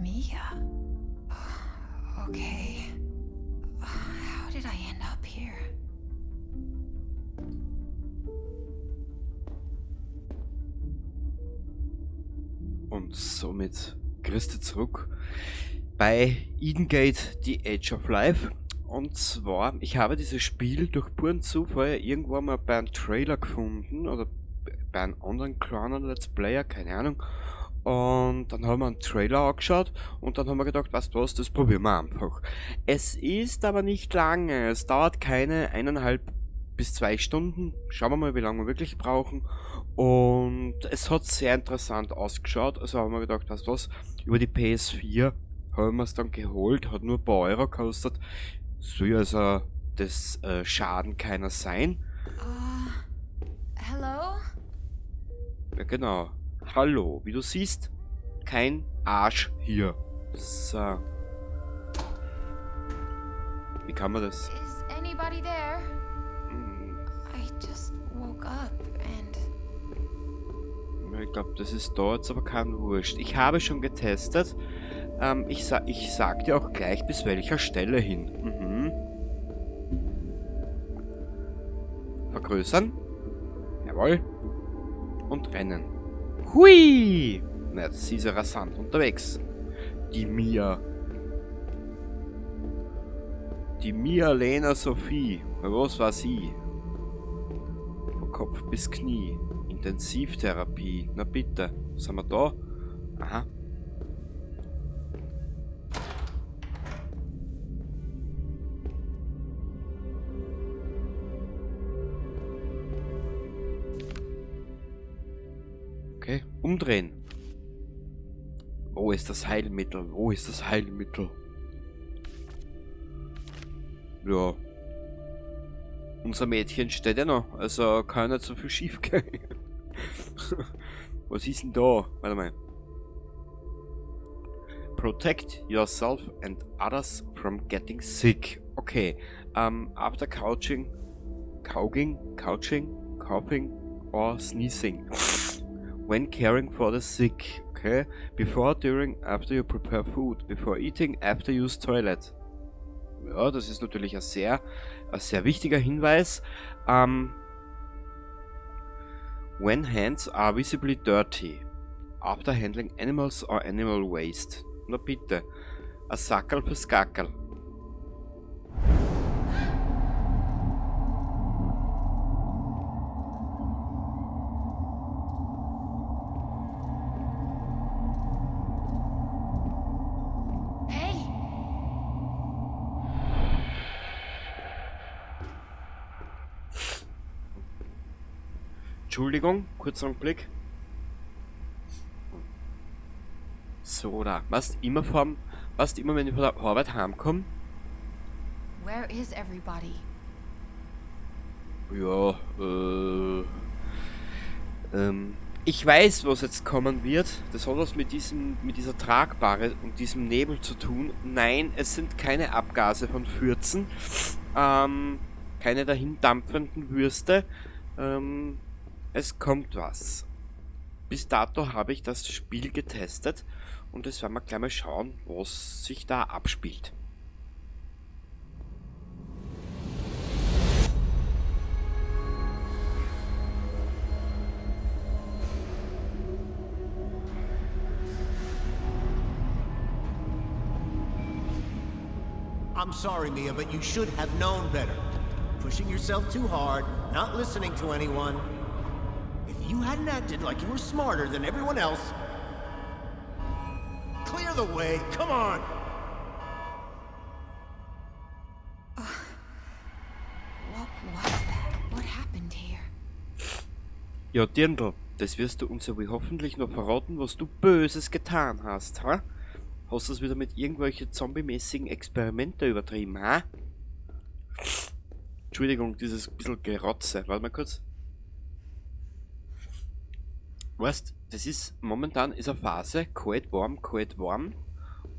Mia? Okay. How did I end up here? Und somit Christi zurück bei Eden Gate, The Edge of Life. Und zwar, ich habe dieses Spiel durch puren Zufall irgendwann mal bei einem Trailer gefunden oder bei einem anderen kleinen Let's Player, keine Ahnung. Und dann haben wir einen Trailer angeschaut und dann haben wir gedacht, weißt du was, das probieren wir einfach. Es ist aber nicht lange, es dauert keine 1,5 bis 2 Stunden. Schauen wir mal, wie lange wir wirklich brauchen. Und es hat sehr interessant ausgeschaut, also haben wir gedacht, weißt du was, über die PS4 haben wir es dann geholt, hat nur ein paar Euro gekostet. Soll also das Schaden keiner sein. Hello? Ja, genau. Hallo, wie du siehst, kein Arsch hier. So. Wie kann man das? Is anybody there? I just woke up and... Ich glaub, das ist da jetzt aber kein Wurscht. Ich habe schon getestet. Ich sag dir auch gleich, bis welcher Stelle hin. Vergrößern. Jawohl. Und rennen. Hui! Na, sie ist ja rasant unterwegs. Die Mia. Die Mia Lena Sophie. Was war sie? Von Kopf bis Knie. Intensivtherapie. Na bitte. Was haben wir da? Aha. Okay, umdrehen. Wo ist das Heilmittel? Wo ist das Heilmittel? Ja. Unser Mädchen steht ja noch, also kann nicht so viel schief gehen. Was ist denn da? Warte mal. Protect yourself and others from getting sick. Okay. After couching, coughing, couching, coughing or sneezing. When caring for the sick, okay? Before, during, after you prepare food, before eating, after use toilet. Ja, das ist natürlich ein sehr wichtiger Hinweis. When hands are visibly dirty, after handling animals or animal waste. Na bitte, ein Sackerl fürs Gackerl. Hey! Entschuldigung, kurzer Augenblick. So, da. Was immer, wenn ich von der Arbeit heimkomme. Where is everybody? Ja, ich weiß, was jetzt kommen wird. Das hat was mit dieser Tragbare und diesem Nebel zu tun. Nein, es sind keine Abgase von Fürzen. Keine dahin dampfenden Würste. Es kommt was. Bis dato habe ich das Spiel getestet und jetzt werden wir gleich mal schauen, was sich da abspielt. I'm sorry, Mia, but you should have known better. Pushing yourself too hard, not listening to anyone. If you hadn't acted like you were smarter than everyone else... Clear the way, come on! What was that? What happened here? Ja, Dirndl, das wirst du uns ja wohl hoffentlich noch verraten, was du Böses getan hast, ha? Hast du es wieder mit irgendwelchen zombie-mäßigen Experimente übertrieben, ha? Entschuldigung, dieses bisschen Gerotze. Warte mal kurz. Weißt, das ist, momentan ist eine Phase, kalt, warm, kalt, warm.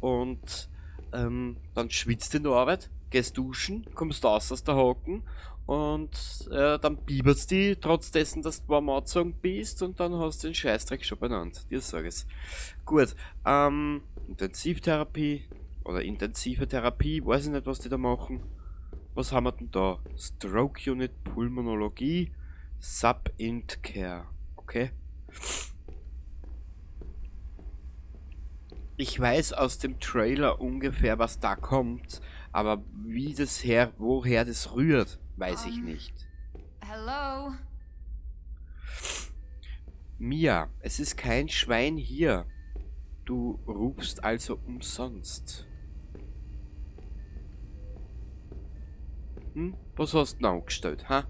Und dann schwitzt du in der Arbeit, gehst duschen, kommst raus aus der Haken und dann biebert's die, trotz dessen, dass du warm angezogen bist, und dann hast du den Scheißdreck schon benannt. Dir sag ich's. Gut, Intensivtherapie oder intensive Therapie, weiß ich nicht, was die da machen. Was haben wir denn da? Stroke Unit, Pulmonologie, Sub-Int Care. Okay. Ich weiß aus dem Trailer ungefähr, was da kommt, aber woher das rührt, weiß ich nicht. Hello? Mia, es ist kein Schwein hier. Du rufst also umsonst. Hm? Was hast du denn angestellt, ha?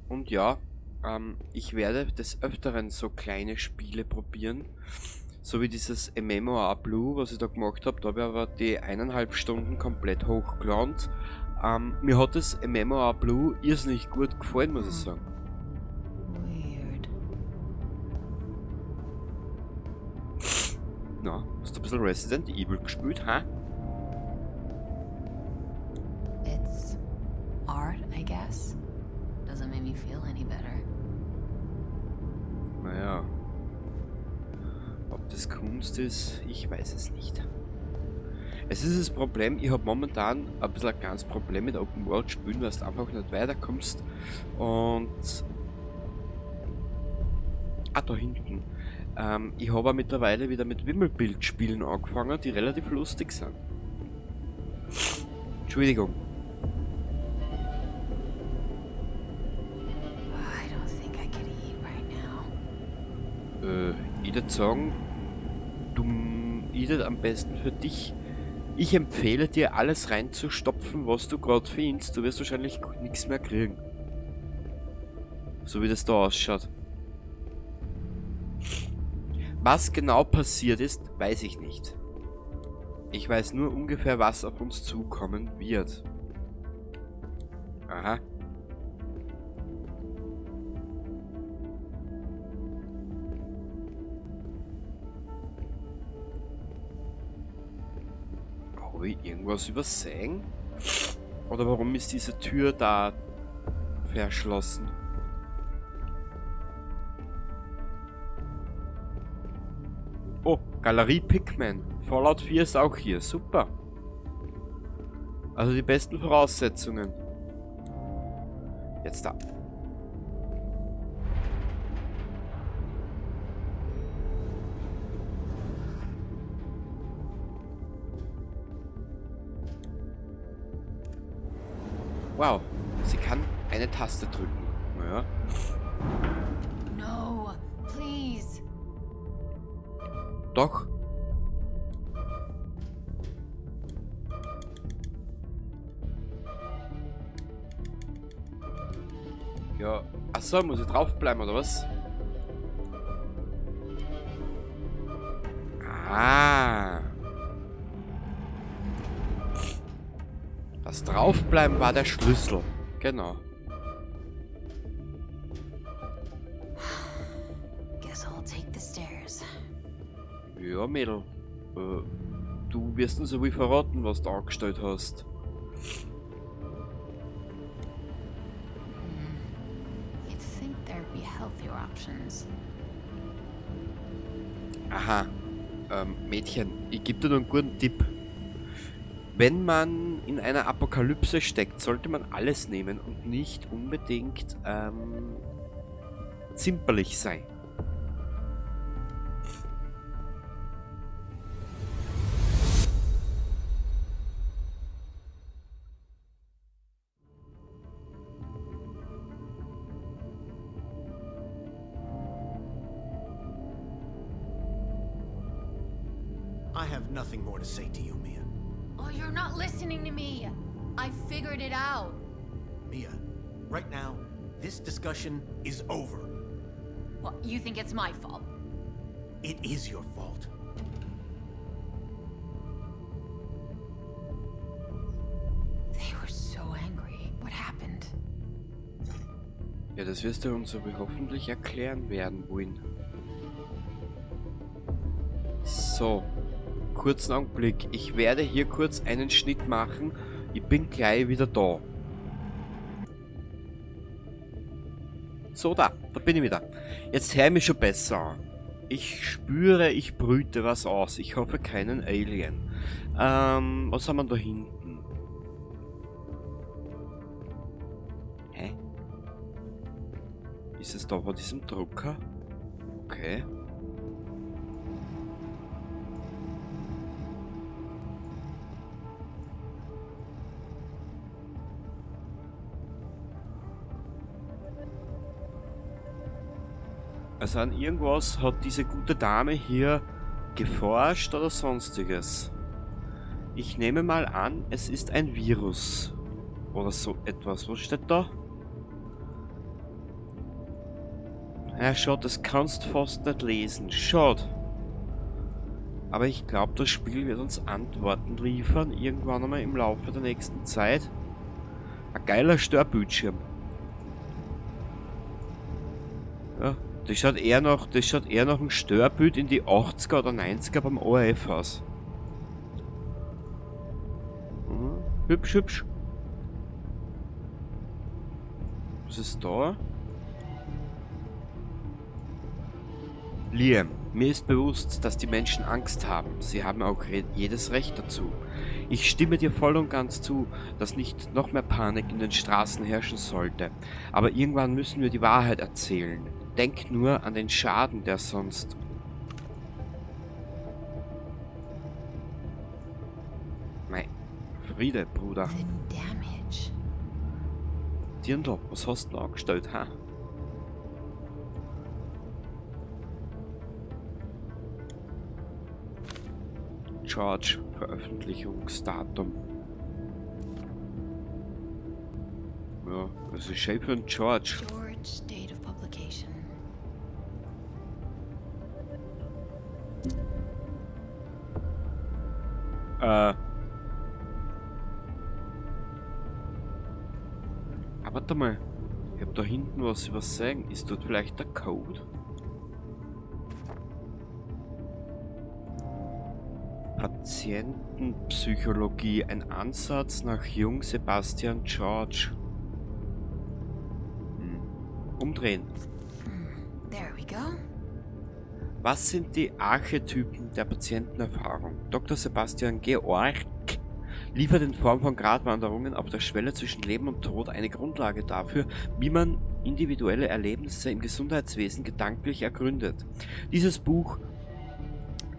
Und ja, ich werde des Öfteren so kleine Spiele probieren. So wie dieses MMOA Blue, was ich da gemacht hab, da hab ich aber die 1,5 Stunden komplett hochgeladen. Mir hat das MMOA Blue irrsinnig gut gefallen, muss ich sagen. Weird. Na, hast du ein bisschen Resident Evil gespielt, ha? It's art, I guess. Doesn't make me feel any better. Naja. Ob das Kunst ist, ich weiß es nicht. Es ist das Problem, ich hab momentan ein bisschen ein kleines Problem mit Open World Spielen, weil du einfach nicht weiterkommst. Und... Ah, da hinten. Ich hab auch mittlerweile wieder mit Wimmelbildspielen angefangen, die relativ lustig sind. Entschuldigung. I don't think I could eat right now. Ich würd sagen, ich würd am besten für dich. Ich empfehle dir, alles reinzustopfen, was du grad findest. Du wirst wahrscheinlich nix mehr kriegen. So wie das da ausschaut. Was genau passiert ist, weiß ich nicht. Ich weiß nur ungefähr, was auf uns zukommen wird. Aha. Hab ich irgendwas übersehen? Oder warum ist diese Tür da verschlossen? Oh, Galerie Pickman. Fallout 4 ist auch hier. Super. Also die besten Voraussetzungen. Jetzt da. Wow, sie kann eine Taste drücken. Naja. No, please. Doch. Ja, achso, muss ich draufbleiben oder was? Ah. Das Draufbleiben war der Schlüssel. Genau. Guess I'll take the stairs. Ja, Mädel. Du wirst uns ja wohl verraten, was du angestellt hast. You'd think there'd be healthier options. Aha. Mädchen, ich geb dir nur einen guten Tipp. Wenn man in einer Apokalypse steckt, sollte man alles nehmen und nicht unbedingt zimperlich sein. I have nothing more to say to you, Mia. Oh, you're not listening to me. I figured it out. Mia, right now, this discussion is over. What, you think it's my fault? It is your fault. They were so angry. What happened? Ja, das wirst du uns aber hoffentlich erklären werden, wohin. So. Kurzen Augenblick. Ich werde hier kurz einen Schnitt machen. Ich bin gleich wieder da. So, da bin ich wieder. Jetzt hör ich mich schon besser an. Ich spüre, ich brüte was aus. Ich hoffe keinen Alien. Was haben wir da hinten? Hä? Ist es da bei diesem Drucker? Okay. Also an irgendwas hat diese gute Dame hier geforscht oder sonstiges. Ich nehme mal an, es ist ein Virus. Oder so etwas. Was steht da? Ja, schau, das kannst du fast nicht lesen. Schaut. Aber ich glaub, das Spiel wird uns Antworten liefern. Irgendwann einmal im Laufe der nächsten Zeit. Ein geiler Störbildschirm. Ja. Das schaut eher nach einem Störbild in die 80er oder 90er beim ORF aus. Hübsch, hübsch. Was ist da? Liam, mir ist bewusst, dass die Menschen Angst haben. Sie haben auch jedes Recht dazu. Ich stimme dir voll und ganz zu, dass nicht noch mehr Panik in den Straßen herrschen sollte. Aber irgendwann müssen wir die Wahrheit erzählen. Denk nur an den Schaden, der sonst... Mei, Friede, Bruder. The damage. Dirndl, was hast du denn angestellt, ha? George, Veröffentlichungsdatum. Ja, das ist schön für den George. George, date of publication. Ah, warte mal. Ich hab da hinten was übersehen. Ist dort vielleicht der Code? Patientenpsychologie, ein Ansatz nach Jung Sebastian George. Umdrehen. There we go. Was sind die Archetypen der Patientenerfahrung? Doktor Sebastian Georg liefert in Form von Gratwanderungen auf der Schwelle zwischen Leben und Tod eine Grundlage dafür, wie man individuelle Erlebnisse im Gesundheitswesen gedanklich ergründet. Dieses Buch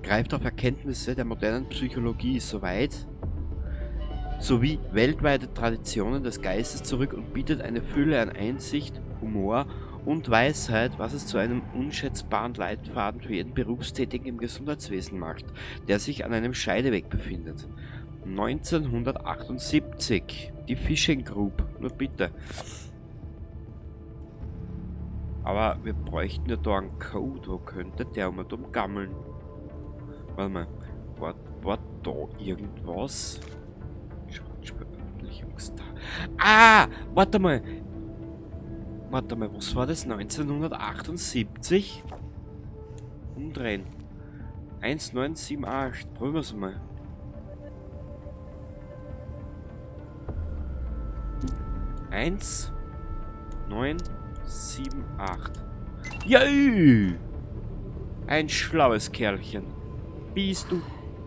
greift auf Erkenntnisse der modernen Psychologie sowie weltweite Traditionen des Geistes zurück und bietet eine Fülle an Einsicht, Humor und Weisheit, was es zu einem unschätzbaren Leitfaden für jeden Berufstätigen im Gesundheitswesen macht, der sich an einem Scheideweg befindet. 1978, die Fishing Group, nur bitte. Aber wir bräuchten ja da einen Code. Wo könnte der um und um gammeln? Warte mal. War da irgendwas? Veröffentlichungstag. Ah! Warte mal. Warte mal, was war das? 1978? Umdrehen. 1978. Probieren wir es mal. 1, 9, 7, 8. Jö! Ein schlaues Kerlchen. Bist du?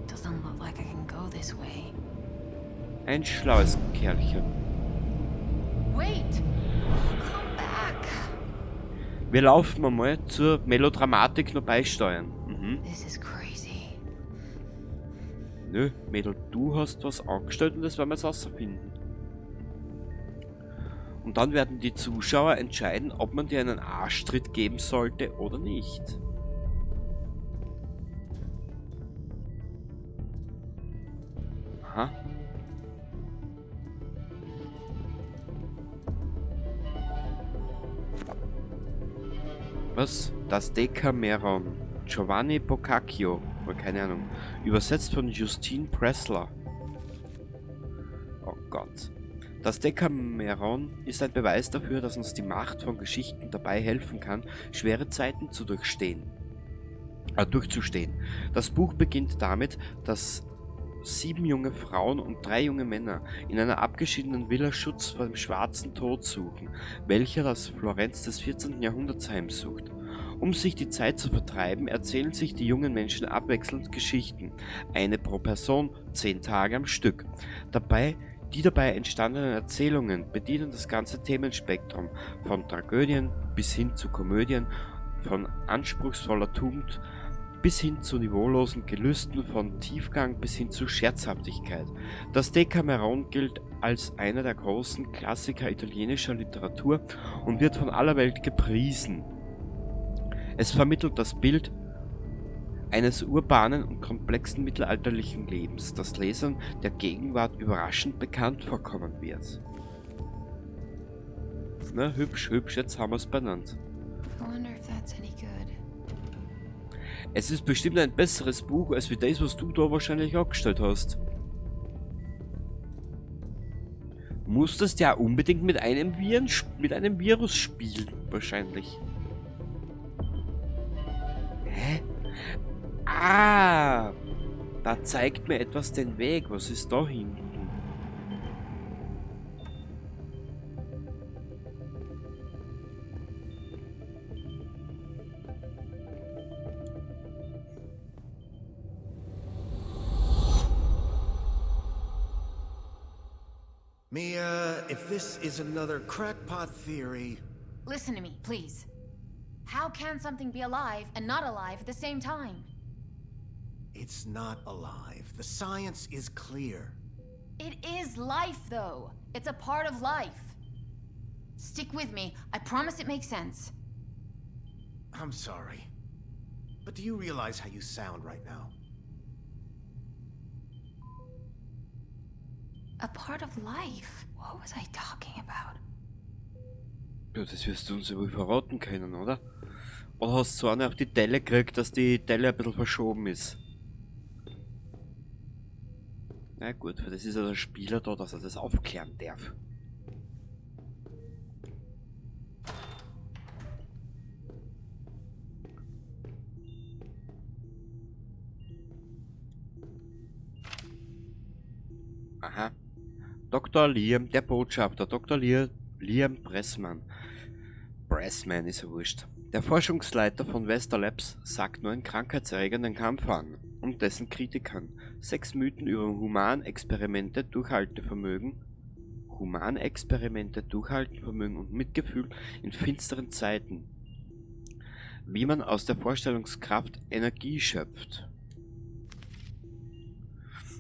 Doesn't look like I can go this way. Ein schlaues Kerlchen. Wait! Come back! Wir laufen mal zur Melodramatik noch beisteuern. Mhm. This is crazy. Nö, Mädel, du hast was angestellt und das werden wir jetzt rausfinden. Und dann werden die Zuschauer entscheiden, ob man dir einen Arschtritt geben sollte oder nicht. Aha. Was? Das Decameron. Giovanni Boccaccio. Oder keine Ahnung. Übersetzt von Justine Pressler. Oh Gott. Das Decameron ist ein Beweis dafür, dass uns die Macht von Geschichten dabei helfen kann, schwere Zeiten zu durchstehen. Durchzustehen. Das Buch beginnt damit, dass 7 junge Frauen und 3 junge Männer in einer abgeschiedenen Villa Schutz vor dem schwarzen Tod suchen, welcher das Florenz des 14. Jahrhunderts heimsucht. Um sich die Zeit zu vertreiben, erzählen sich die jungen Menschen abwechselnd Geschichten, eine pro Person, 10 Tage am Stück. Die dabei entstandenen Erzählungen bedienen das ganze Themenspektrum, von Tragödien bis hin zu Komödien, von anspruchsvoller Tugend bis hin zu niveaulosen Gelüsten, von Tiefgang bis hin zu Scherzhaftigkeit. Das Decameron gilt als einer der großen Klassiker italienischer Literatur und wird von aller Welt gepriesen. Es vermittelt das Bild eines urbanen und komplexen mittelalterlichen Lebens, das Lesern der Gegenwart überraschend bekannt vorkommen wird. Na, hübsch, hübsch, jetzt haben wir's benannt. I wonder if that's any good. Es ist bestimmt ein besseres Buch, als wie das, was du da wahrscheinlich angestellt hast. Musstest ja unbedingt mit einem Virus spielen, wahrscheinlich. Hä? Ah! Da zeigt mir etwas den Weg. Was ist da hinten? Mia, if this is another crackpot theory... Listen to me, please. How can something be alive and not alive at the same time? It's not alive. The science is clear. It is life, though. It's a part of life. Stick with me. I promise it makes sense. I'm sorry. But do you realize how you sound right now? A part of life? What was I talking about? Ja, das wirst du uns ja wohl verraten können, oder? Oder hast du so eine auf die Delle gekriegt, dass die Delle ein bisschen verschoben ist? Na gut, für das ist ja der Spieler da, dass er das aufklären darf. Aha. Doktor Liam, der Botschafter, Doktor Liam Pressman. Pressman ist ja wurscht. Der Forschungsleiter von Vesta Labs sagt nur einen krankheitserregenden Kampf an und dessen Kritikern. 6 Mythen über Humanexperimente, Durchhaltevermögen, Humanexperimente, Durchhaltevermögen und Mitgefühl in finsteren Zeiten. Wie man aus der Vorstellungskraft Energie schöpft.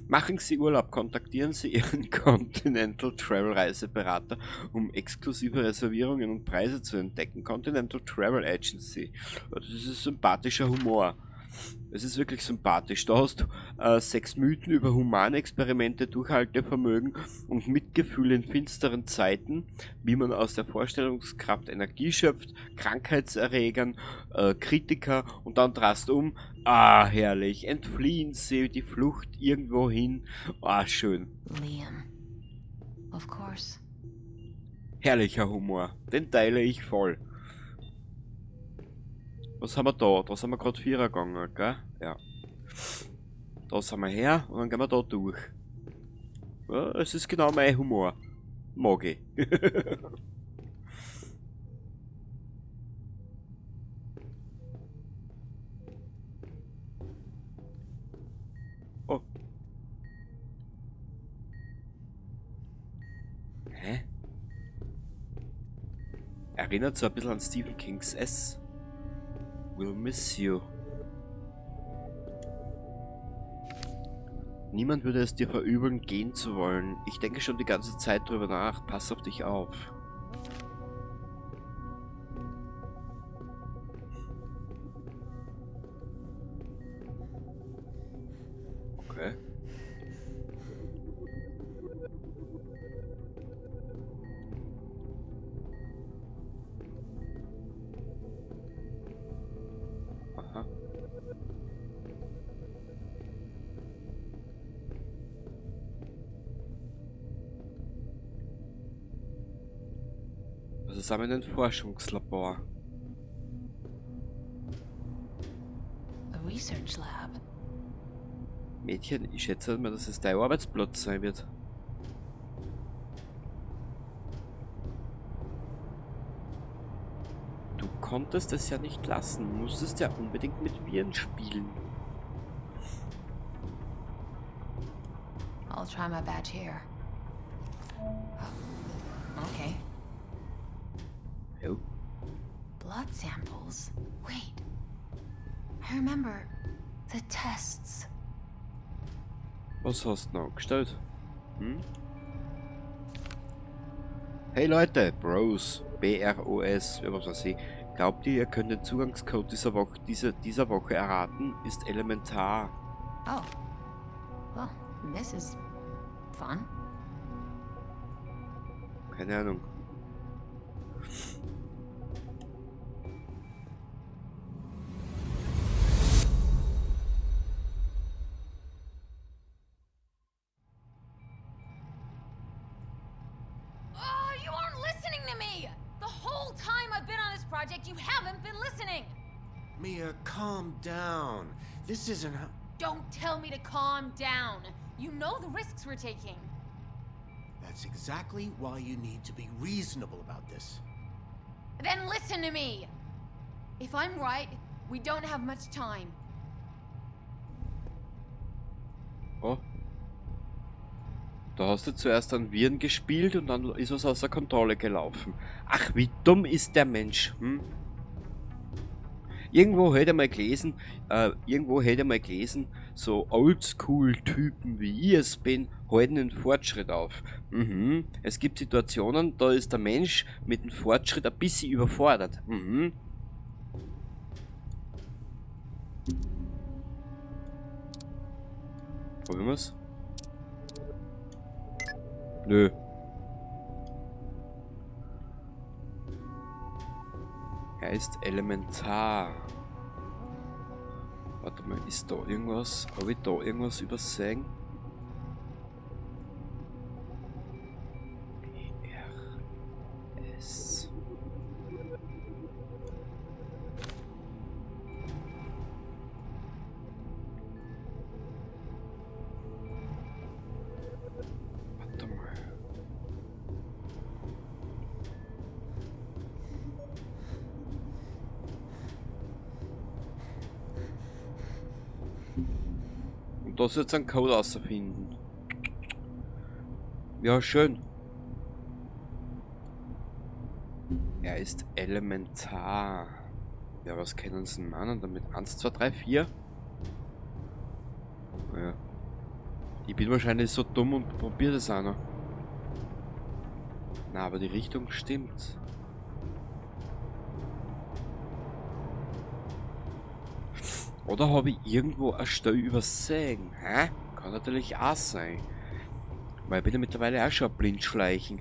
Machen Sie Urlaub, kontaktieren Sie Ihren Continental Travel Reiseberater, um exklusive Reservierungen und Preise zu entdecken. Continental Travel Agency. Das ist sympathischer Humor. Es ist wirklich sympathisch. Da hast du 6 Mythen über Humanexperimente, Durchhaltevermögen und Mitgefühl in finsteren Zeiten, wie man aus der Vorstellungskraft Energie schöpft, Krankheitserregern, Kritiker und dann drast um. Ah, herrlich. Entfliehen sie die Flucht irgendwo hin. Ah, schön. Liam. Of course. Herrlicher Humor. Den teile ich voll. Was haben wir da? Da sind wir grad 4er gegangen, gell? Ja. Da sind wir her und dann gehen wir da durch. Ja, es ist genau mein Humor. Mag ich. Oh. Hä? Erinnert so ein bisschen an Stephen Kings S. We'll miss you. Niemand würde es dir verübeln, gehen zu wollen. Ich denke schon die ganze Zeit drüber nach. Pass auf dich auf. Okay. Aha. Also sind wir in einem Forschungslabor. A research lab. Mädchen, ich schätze mal, dass es dein Arbeitsplatz sein wird. Du konntest es ja nicht lassen, musstest ja unbedingt mit Viren spielen. I'll try my badge here. Okay. Jo. Blood samples. Wait. I remember the tests. Was hast du noch angestellt? Hm? Hey Leute, Bros, B-R-O-S, ja, was weiß ich. Glaubt ihr, ihr könnt den Zugangscode dieser Woche erraten? Ist elementar. Oh. Well, this is fun. Keine Ahnung. Project, you haven't been listening. Mia, calm down. This isn't how... Don't tell me to calm down. You know the risks we're taking. That's exactly why you need to be reasonable about this. Then listen to me. If I'm right, we don't have much time. Oh. Da hast du zuerst an Viren gespielt und dann ist was außer Kontrolle gelaufen. Ach, wie dumm ist der Mensch, hm? Irgendwo hätte ich mal gelesen, so Oldschool-Typen wie ich es bin, halten den Fortschritt auf. Mhm. Es gibt Situationen, da ist der Mensch mit dem Fortschritt ein bisschen überfordert. Mhm. Probieren wir's? Nö. Er ist elementar. Warte mal, ist da irgendwas? Hab ich da irgendwas übersehen? P R S. Warte mal. Und da soll jetzt einen Code rausfinden. Ja, schön. Er ist elementar. Ja, was können sie denn meinen damit? 1, 2, 3, 4? Ja. Ich bin wahrscheinlich so dumm und probier das auch noch. Na, aber die Richtung stimmt. Oder habe ich irgendwo eine Stelle übersehen? Hä? Kann natürlich auch sein. Weil ich bin ja mittlerweile auch schon ein Blindschleichen.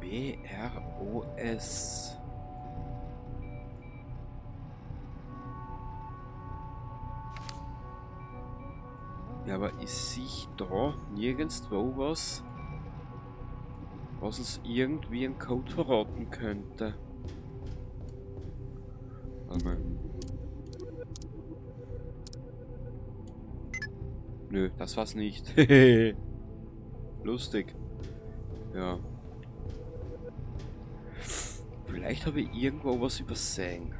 B R O S. Ja, aber ich sehe da nirgendwo was, was uns irgendwie einen Code verraten könnte. Warte mal. Nö, das war's nicht. Lustig. Ja. Vielleicht habe ich irgendwo was übersehen.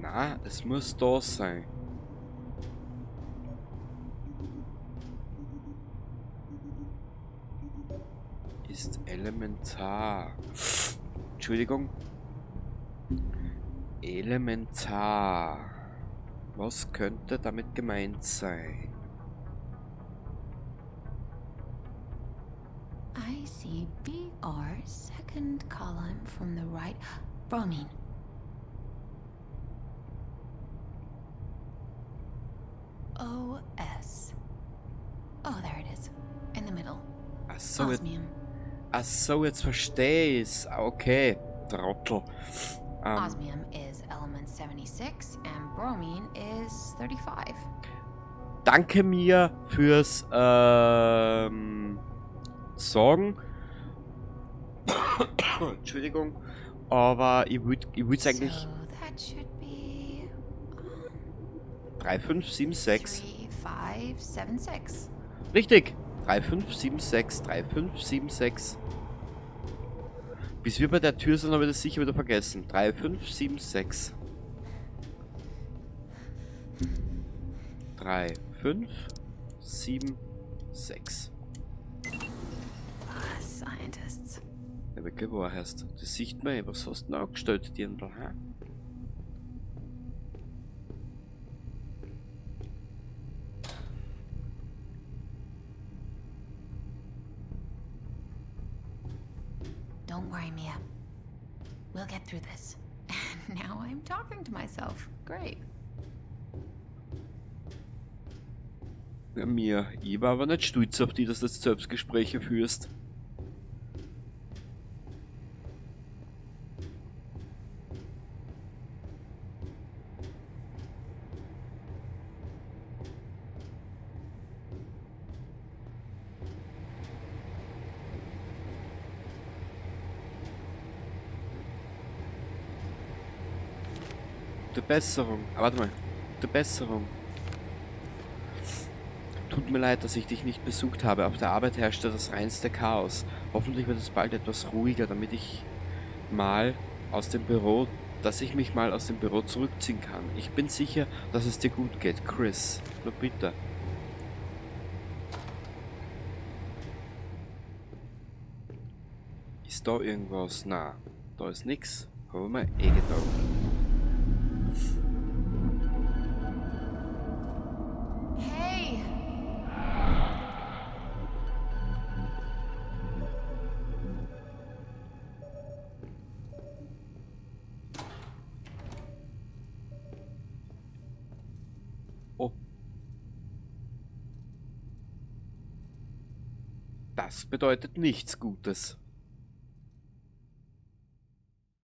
Na, es muss da sein. Ist elementar. Entschuldigung. Elementar. Was könnte damit gemeint sein? I see BR, second column from the right. Bromine. O S. Oh, there it is. In the middle. Ach so, jetzt, Osmium. ach so, jetzt verstehe ich's. Okay, Trottel. Osmium is element 76 and bromine is 35. Danke mir fürs Sagen. Entschuldigung, aber ich würd's eigentlich So that should be 3, 5, 7, 6. 3, 5, 7, 6. Richtig. 3, 5, 7, 6. 3, 5, 7, 6. Bis wir bei der Tür sind, habe ich das sicher wieder vergessen. 3, 5, 7, 6. 3, 5, 7, 6. Ah, Scientists. Ja, wirklich wahr heißt. Das sieht man eh. Was hast du denn angestellt, Dirndl, hä? Don't worry, Mia. We'll get through this. And now I'm talking to myself. Great. Ja, Mia, ich war aber nicht stolz auf dich, dass du jetzt Selbstgespräche führst. Gute Besserung. Ah, warte mal. Gute Besserung. Tut mir leid, dass ich dich nicht besucht habe. Auf der Arbeit herrschte das reinste Chaos. Hoffentlich wird es bald etwas ruhiger, damit ich mal aus dem Büro, dass ich mich mal aus dem Büro zurückziehen kann. Ich bin sicher, dass es dir gut geht, Chris. Nur bitte. Ist da irgendwas? Na, da ist nix. Haben wir eh gedacht. Hey! Oh. Das bedeutet nichts Gutes.